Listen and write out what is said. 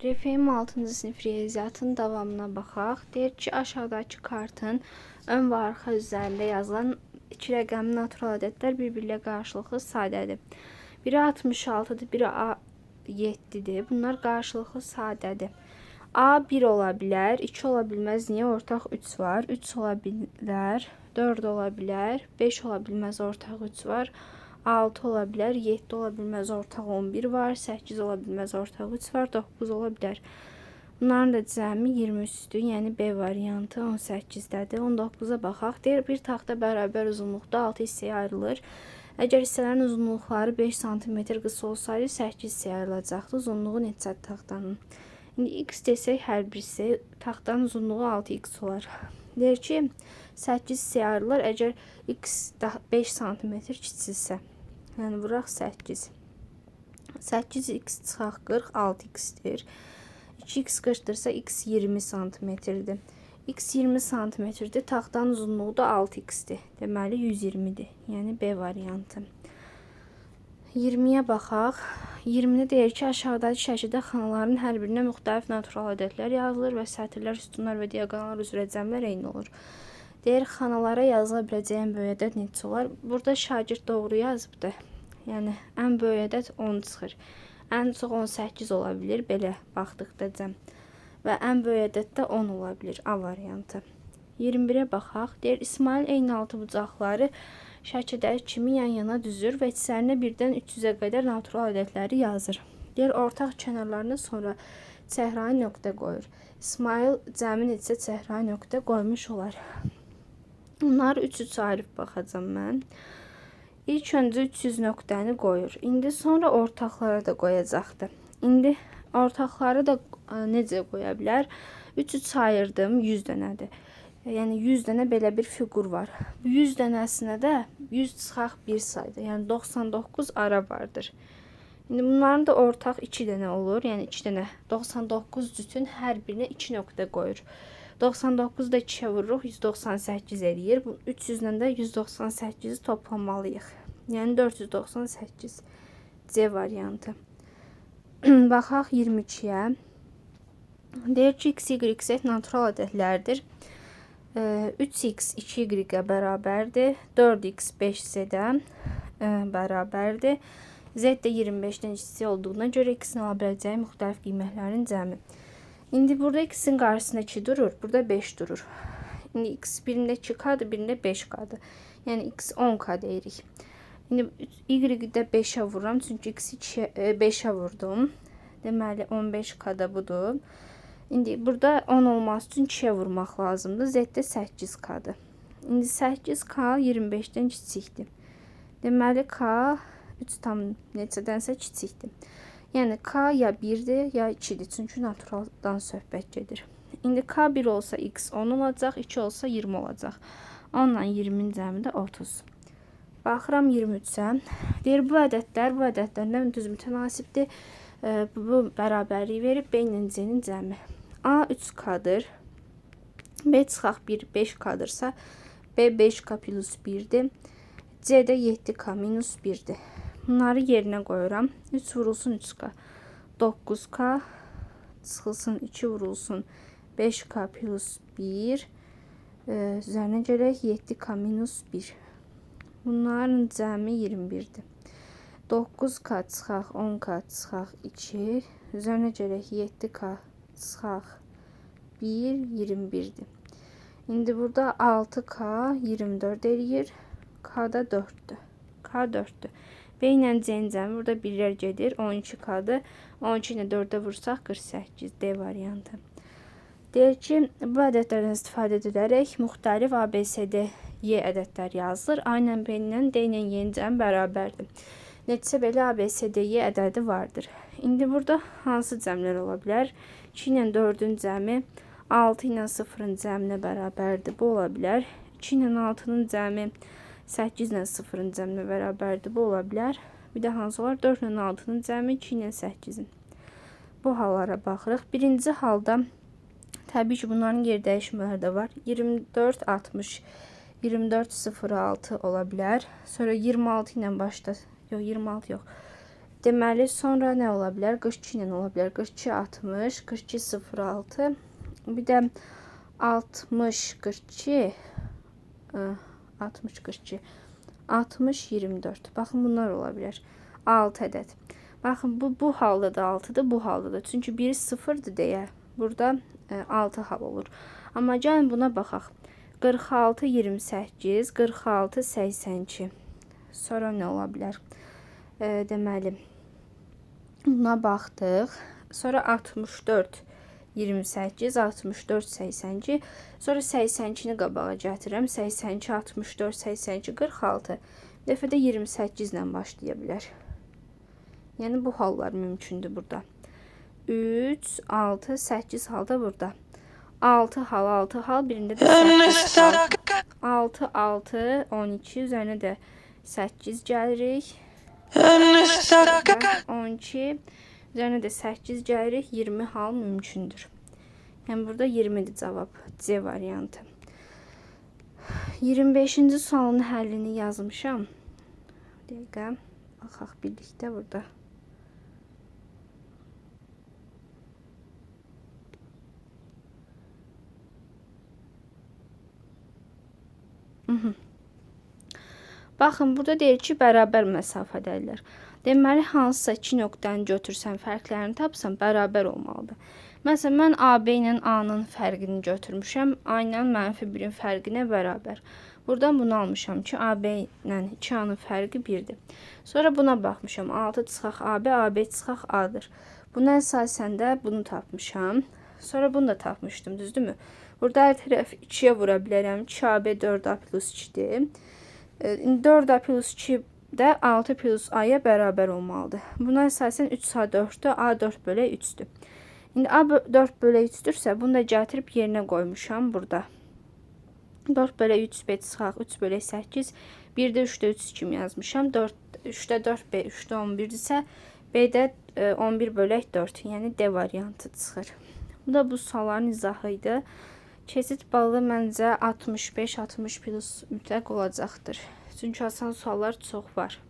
RFM 6-cı sinif riyaziyyatın davamına baxaq. Deyir ki, aşağıdakı kartın ön və arxa üzərində yazılan iki rəqəmli natural ədədlər bir-biri ilə qarşılıqlı sadədir. Biri 66-dır, biri 7-dir. Bunlar qarşılıqlı sadədir. A 1 ola bilər, 2 ola bilməz. Niyə? Ortaq 3 var. 3 ola bilər, 4 ola bilər, 5 ola bilməz, ortaq 3 var. 6 ola bilər, 7 ola bilməz, ortaq 11 var, 8 ola bilməz, ortaq 3 var, 9 ola bilər. Bunların da cəmi 23-dür, yəni B variantı 18-dədir. 19-a baxaq. Deyir, bir taxta bərabər uzunluqda 6 hissəyə ayrılır. Əgər hissələrin uzunluqları 5 sm qısa olsaydı, 8 hissəyə ayrılacaqdı. Uzunluğu neçədir taxtanın? İndi x desək, hər bir hissə taxtanın uzunluğu 6x olar. Deyir ki, 8 hissəyə ayrılır, əgər x 5 sm kiçilsə. Yəni vuraq 8. 8x çıxaq 40, 6x-dir. 2x 40-dırsa x 20 santimetrdir. X 20 santimetrdir. Taxtanın uzunluğu da 6x-dir. Deməli 120-dir. Yəni B variantı. 20-yə baxaq. 20-də deyir ki, aşağıdakı şəkildə xanaların hər birinə müxtəlif natural ədədlər yazılır və sətirlər, sütunlar və diaqonallar üzrə cəmlər eyni olur. Deyir, xanalara yazıla biləcəyi ən böyük ədəd neçə olar? Burada şagird doğru yazıbdır. Yəni, ən böyük ədəd 10 çıxır. Ən çox 18 ola bilir, belə baxdıqda cəm. Və ən böyük ədəd də 10 ola bilir, A variantı. 21-ə baxaq. Deyir, İsmail eyni altı bucaqları şəkildəki kimi yan-yana düzür və içlərinə 1-dən 300-ə qədər natural ədədləri yazır. Deyir, ortaq kənarlarını sonra çəhrayı nöqtə qoyur. İsmail cəmi neçə çəhrayı nöqtə qoymuş olar? Bunları 3-3 ayırıb baxacağam mən. İlk öncə 300 nöqtəni qoyur. İndi sonra ortaqlara da qoyacaqdır. İndi ortaqları da necə qoya bilər? 3-3 ayırdım, 100 dənədir. Yəni 100 dənə belə bir fiqur var. Bu 100 dənəsinə də 100 çıxaq 1 sayda. Yəni 99 ara vardır. İndi bunların da ortaq 2 dənə olur. Yəni 2 dənə 99 cütün hər birinə 2 nöqtə qoyur. 99-u da 2-yə vururuq, 198 eləyir. Bu 300-lə də 198-i toplamalıyıq. Yəni 498 C variantı. Baxaq 22-yə. Deyir ki, x, y, z natural ədədlərdir. 3x 2y-ə bərabərdir. 4x 5z-ə bərabərdir. Z də 25-dən kiçik olduğuna görə x-in ala biləcəyi müxtəlif qiymətlərin cəmi. İndi burada x-in qarşısında 2 durur, burada 5 durur. İndi x birində 2k-dır, birində 5k-dır. Yəni x 10k deyirik. İndi y-i də 5-ə vururam, çünki x-i 5-ə vurdum. Deməli 15k da budur. İndi burada 10 olması üçün 2-yə vurmaq lazımdır. Z də 8k-dır. İndi 8k 25-dən kiçikdir. Deməli k 3 tam neçədənsə kiçikdir. Yəni k ya 1-dir, ya 2-dir. Çünki naturaldan söhbət gedir. İndi k 1 olsa x 10 olacaq, 2 olsa 20 olacaq. 10 ilə 20-nin cəmi də 30. Baxıram 23-ə. Deyir, bu ədədlər bu ədədlərdən düz mütənasibdir. Bu bərabərliyi verib B ilə C-nin cəmi. A 3K-dır. B çıxaq 1, 5K-dırsa B 5K plus 1-dir. C də 7K minus 1-dir. Bunları yerinə qoyuram. 3 vurulsun 3K. 9K çıxılsın 2 vurulsun 5K plus 1. Üzərinə gələk 7K minus 1. Bunların cəmi 21-dir. 9K çıxaq 10K çıxaq 2. Üzərinə gələk 7K çıxaq 1, 21-dir. İndi burada 6K 24 eləyir. K da 4-dür. K 4-dür. B ilə C-nin cəmi burada birlər gedir. 12K-dır. 12 ilə 4-ə vursaq 48 D variantı. Deyir ki, bu ədədlərdən istifadə edilərək müxtəlif A, B, C, D, Y ədədlər yazılır. A ilə B ilə D ilə Y-nin cəmi bərabərdir. Neçə belə A, B, C, D, Y ədədi vardır. İndi burada hansı cəmlər ola bilər? 2 ilə 4-ün cəmi 6 ilə 0-ın cəminə bərabərdir. Bu ola bilər. 2 ilə 6-nın cəmi 8 ilə 0-ın cəminə bərabərdir. Bu ola bilər. Bir də hansı olar? 4 ilə 6-nın cəmi 2 ilə 8-in. Bu hallara baxırıq. Birinci halda təbii ki, bunların yer dəyişmələri də var. 24, 60, 24, 06 ola bilər. Sonra 26 ilə başda, yox, 26 yox. Deməli, sonra nə ola bilər? 42 ilə ola bilər. 42, 60, 42, 06. Bir də 60, 42, 60, 42, 60, 24. Baxın, bunlar ola bilər. 6 ədəd. Baxın, bu halda da 6-dır, bu halda da. Çünki biri 0-dır deyə burada 6 hal olur. Amma gəlin buna baxaq. 46, 28, 46, 82. Sonra nə ola bilər? Deməli, buna baxdıq. Sonra 64, 28, 64, 82. Sonra 82-ni qabağa gətirirəm. 82, 64, 82, 46. Bir dəfə də 28 ilə başlaya bilər. Yəni, bu hallar mümkündür burada. 3, 6, 8 halda burada. 6 hal, 6 hal, birində də 8 hal. 6, 6, 12, üzərinə də 8 gəlirik. 12, üzərinə də 8 gəlirik, 20 hal mümkündür. Yəni, burada 20-dir cavab, C variantı. 25-ci sualın həllini yazmışam. Bir dəqiqə, baxaq birlikdə burada. Baxın, burada deyir ki, bərabər məsafədədirlər. Deməli, hansısa iki nöqtəni götürsən, fərqlərini tapsan, bərabər olmalıdır. Məsələn, mən AB ilə A-nın fərqini götürmüşəm. A ilə mənfi 1-in fərqinə bərabər. Buradan bunu almışam ki, AB ilə 2A-nın fərqi 1-dir. Sonra buna baxmışam. 6 çıxaq AB, AB çıxaq A-dır. Buna əsasən də bunu tapmışam. Sonra bunu da tapmışdım, düzdürmü? Burada hər tərəf 2-yə vura bilərəm. 2AB 4A plus 2-dir. 4A plus 2 də 6 plus A-ya bərabər olmalıdır. Buna əsasən 3A 4-dür, A 4 bölək 3-dür. İndi A 4 bölək 3-dürsə, bunu da gətirib yerinə qoymuşam burada. 4 bölək 3 B çıxaq, 3 bölək 8, 1-də 3-də 3 kimi yazmışam. 3-də 4 B, 3-də 11-dirsə, B-də 11 bölək 4, yəni D variantı çıxır. Bu da bu sualların izahı idi. Keçid balı məncə 65-60 plus mütləq olacaqdır. Çünki asan suallar çox var.